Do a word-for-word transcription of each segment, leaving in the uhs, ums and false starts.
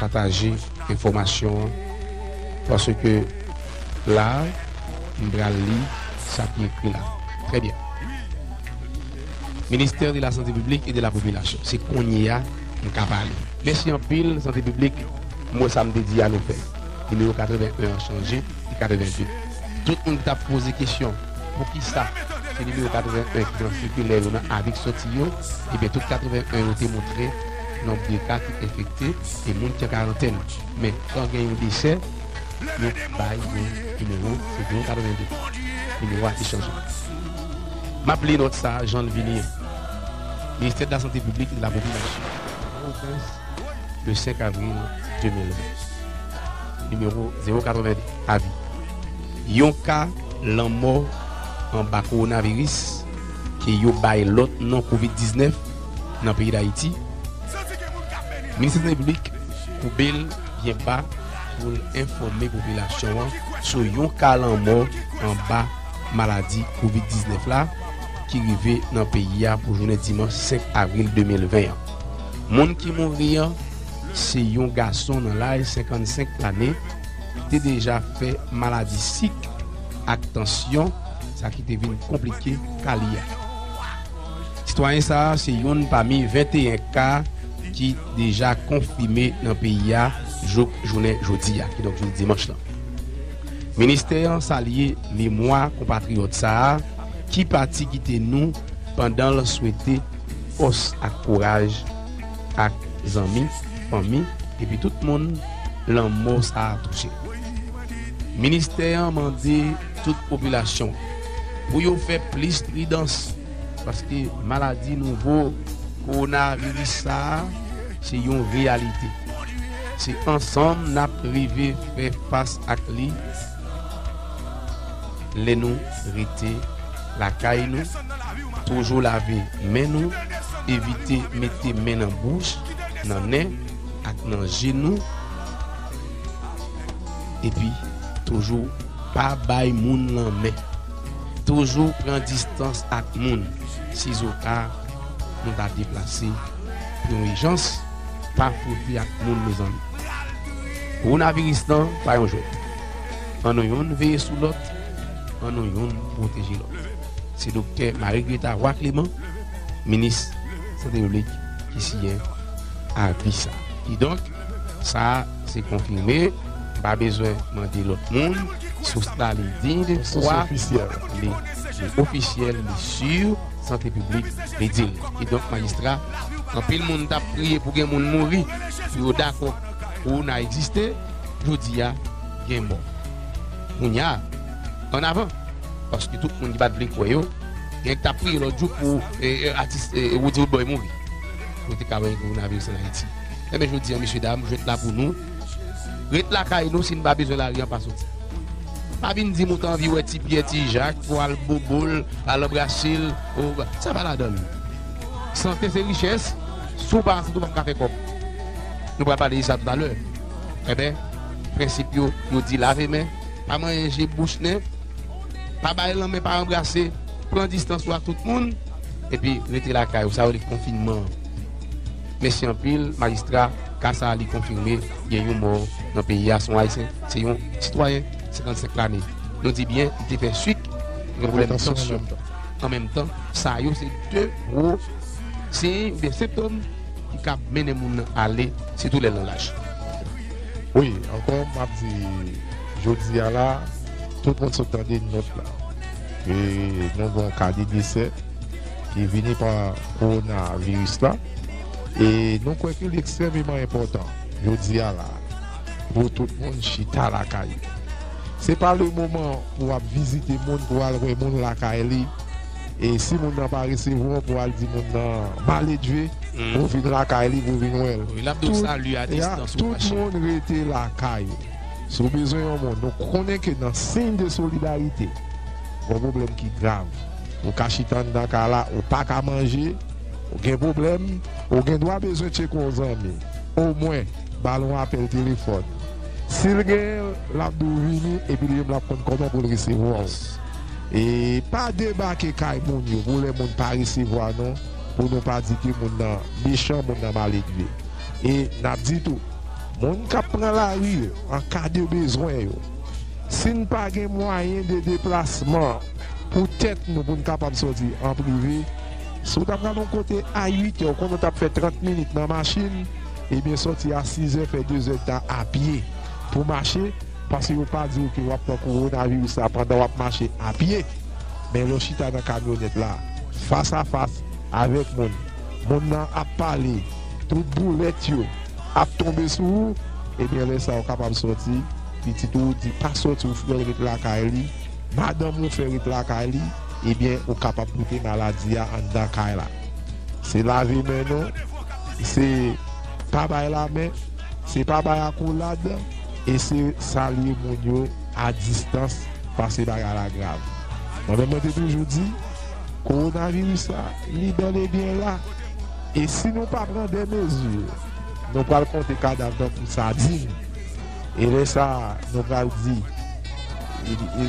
pataje enfòmasyon an, paske la, m pral li sa ki ekri la. Trè byen. Ministère de la Santé Publique et de la Population. Se kounye a m ka pale. Mèsi anpil, Sante Piblik, m wè sa m te di a nou fè. Nimewo katreven en an chanje, li katreven de. Tout moun ki t ap poze kesyon, poukisa se nimewo katreven en ki nan sikilè yo, nan avi k soti yo, ebyen, tout katreven en yo te montre nonb de ka ki enfekte e moun ki an karantèn. Men, kan gen yon desè, yo bay yon nimewo, se nimewo katreven de. Nimewo a te chanje. M ap li nòt sa a jan l vini an. Ministère de la Santé Publique et de la Population. Pòtoprens, le senk avril de mil ven. Nimewo zewo katreven de, avi. Yon ka lanmò anba kowonaviris ke yo bay lòt non kovid diznèf nan peyi Dayiti. Ministè Sante Piblik koube l byen ba pou l enfòme popilasyon an sou yon ka lanmò anba maladi kovid diznèf la ki rive nan peyi a pou jounen dimanch senk avril de mil ven an. Moun ki mouri an se yon gason nan laj senkannsenk lane ki te deja fè maladi sik ak tansyon, sa ki te vin konplike ka li a. Sitwayen sa a se youn pami venteyen ka ki deja konfime nan peyi a jouk jounen jodi a, kidonk jounen dimanch lan. Ministè an salye memwa konpatriyòt sa a ki pati kite nou pandan l swete fòs ak kouraj ak zanmi, fanmi, epi tout moun lanmò sa a touche. Ministè an mande tout popilasyon pou yo fè plis pridans, paske maladi nouvo kowonaviris sa a se yon reyalite. Se ansanm n ap rive fè fas ak li lè nou rete lakay nou, toujou lave men nou, evite mete men nan bouch, nan nen ak nan je nou, epi toujou pa bay moun lanmen. Toujou pran distans ak moun. Sizoka nou ta deplase pou yon ijans, pa fwote ak moun, mezanmi. Kowonaviris lan pa yon jwèt. Ann nou youn veye sou lòt, ann nou youn pwoteje lòt. Se Doktè Marie Greta Roy Clément, minis Sante Piblik, ki siyen avi sa. Kidonk, sa a se konfime, m pa bezwen mande lòt moun, sous la li diy de vwa, li, li ofisyèl, li si, Sante Piblik li di l. Kidonk, majistra, anpil moun t ap kriye pou gen moun mouri, pou yo dakò kowona egziste, jodi a, gen mò. Kounye a, ann avan, paske tout moun ki pa t vle kwè yo, gen k t ap priye lòt jou pou, e, e, atis, e, Roody Roodboy mouri. Pou te ka wè kowonaviris ann Ayiti. Enben, jodi a, mesye dam, jwèt la pou nou. Ret lakay nou, si n pa bezwen lari an, pa soti. Pa vin di m ou t anvi wè Ti Pyè, Ti Jak, pou al bobo l, al anbrase l, ou, sa pa ladan l. Sante se richès, si w pa an sante, ou p ap ka fè kòb. Nou pral pale de sa toutalè. Enben, prensip yo, yo di lave men, pa manyen je, bouch, nen, pa bay lanmen, pa anbrase, pran distans ou ak tout moun, epi rete lakay ou. Sa yo rele konfinman an. Mèsi anpil, majistra, ka sa a li konfime, gen yon mò nan peyi a, se yon Ayisyen, se yon sitwayen senkannsenk lane. Nou di byen, li te fè sik, gen pwoblèm tansyon. An menm tan, sa yo se de gwo siy oubyen sentòm ki ka mennen moun nan ale, sitou lè l nan laj. Wi, ankò, m ap di, jodi a la, tout moun sot tande nòt la. E nou gen yon ka de desè ki vini pa kowonaviris la. E nou kwè ke li ekstrèmeman enpòtan, jodi a la, pou tout moun chita lakay yo. Se pa le moman pou w ap vizite moun, pou w al wè moun lakay li. E si moun nan pa resevwa w, pou w al di moun nan maledve, pou w vin lakay li, pou w vin wè l. Wi, l ap di w sali a distans ou fache. Tout moun rete lakay yo. Si w bezwen yon moun, nou konnen ke nan siy de solidarite, gon pwoblèm ki grav. Ou ka chita anndan kay la, ou pa ka manje, ou gen pwoblèm, ou gen dwa bezwen tcheke yon zanmi. Omwen, ba l yon apèl telefòn. Si l genyen l, l ap di w vini, epi li menm l ap konn kòman pou l resevwa w. E pa debake kay moun yo, pou lè moun pa resevwa nou, pou nou pa di ke moun nan mechan, moun nan maledve. E n ap di tou, Moun k ap pran lari yo, an ka de bezwen yo, si n pa gen mwayen de deplasman pou tèt nou pou n kapab sòti an prive, si w ta pral yon kote a uit è, w konnen w t ap fè trant minit nan machin, ebyen sòti a sis è, fè de zè d tan a pye pou mache, paske yo pa di w ke w ap pran kowonaviris la pandan w ap mache a pye. Men lè w chita nan kamyonèt la, fas a fas avèk moun, moun nan ap pale, tout boulèt yo ap tonbe sou ou, ebyen lè sa a w kapab sòti, pitit ou di pa sòti, ou fè l ret lakay li, madanm ou fè ret lakay li, ebyen ou kapab pote maladi a anndan kay la. Se lave men nou, se pa bay lamen, se pa bay akolad, e se salye moun yo a distans, paske bagay la grav. Mwen menm, mwen te toujou di, kowonaviris la, li bèl e byen la. E si nou pa pran de mezi, nou pral konte kadav tankou sadin. E lè sa a, nou pral di,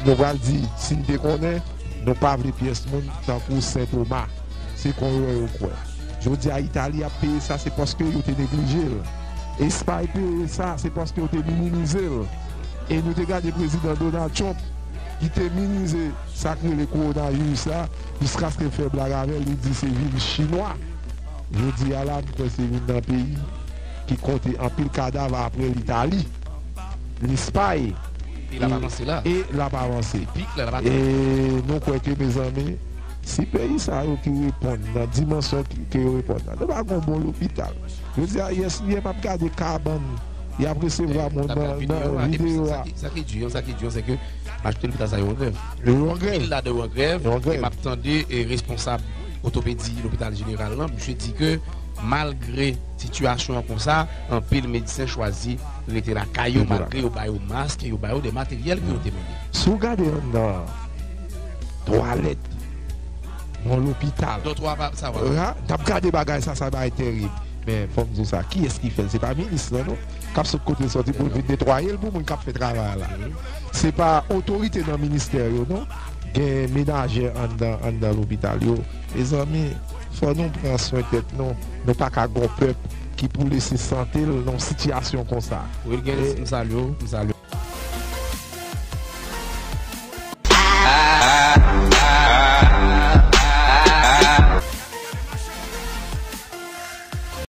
nou pral di, si n te konnen, nou pa vle pyès moun tankou Sen Toma. Se kon yo wè yo kwè. Jodi a, Itali ap peye sa, se paske yo te neglije l. Espay peye sa, se paske yo te minimize l. E nou te gade prezidan Donald Trump, ki te minimize sa k rele kowonaviris la, jiskaske l fè blag avè l, li di se viris chinwa. Jodi a la, m kwè se youn nan peyi ki konte anpil kadav apre Litali, Lespay, e l ap avanse la. E l ap avanse. Pik la, l ap atann. E nou kwè ke, mezanmi, si peyi sa yo ki reponn nan dimansyon ki, ke yo reponn nan, nou pa gon bon lopital. Jodi a, yè, yè m ap gade kabann y ap resevwa moun nan, nan videyo a. Sa ki, sa ki di an, sa ki di an, se ke m achte lopital sa yo an grèv. Yo an grèv. Pil ladan yo an grèv. Yo an grèv. E m ap tande, e, responsab otopedi lopital jeneral lan, misye di ke malgre sitiyasyon an konsa, anpil medsen chwazi rete lakay yo, malgre yo ba yo mask, yo ba yo de materyèl ke yo te mande. Si w gade anndan twalèt yon lopital, n ap gade bagay sa, sa bagay terib. Men fò m di w sa, kiyès ki fè l? Se pa minis lan non, k ap sot kote l sòti pou l vin netwaye l pou moun k ap fè travay la. Se pa otorite nan ministè yo non. Gen menajè anndan, anndan lopital yo. Mezanmi, fò nou pran swen tèt nou. Nou pa ka gon pèp ki pou lese sante l nan yon sitiyasyon konsa. Wilgens, m salye w, m salye w.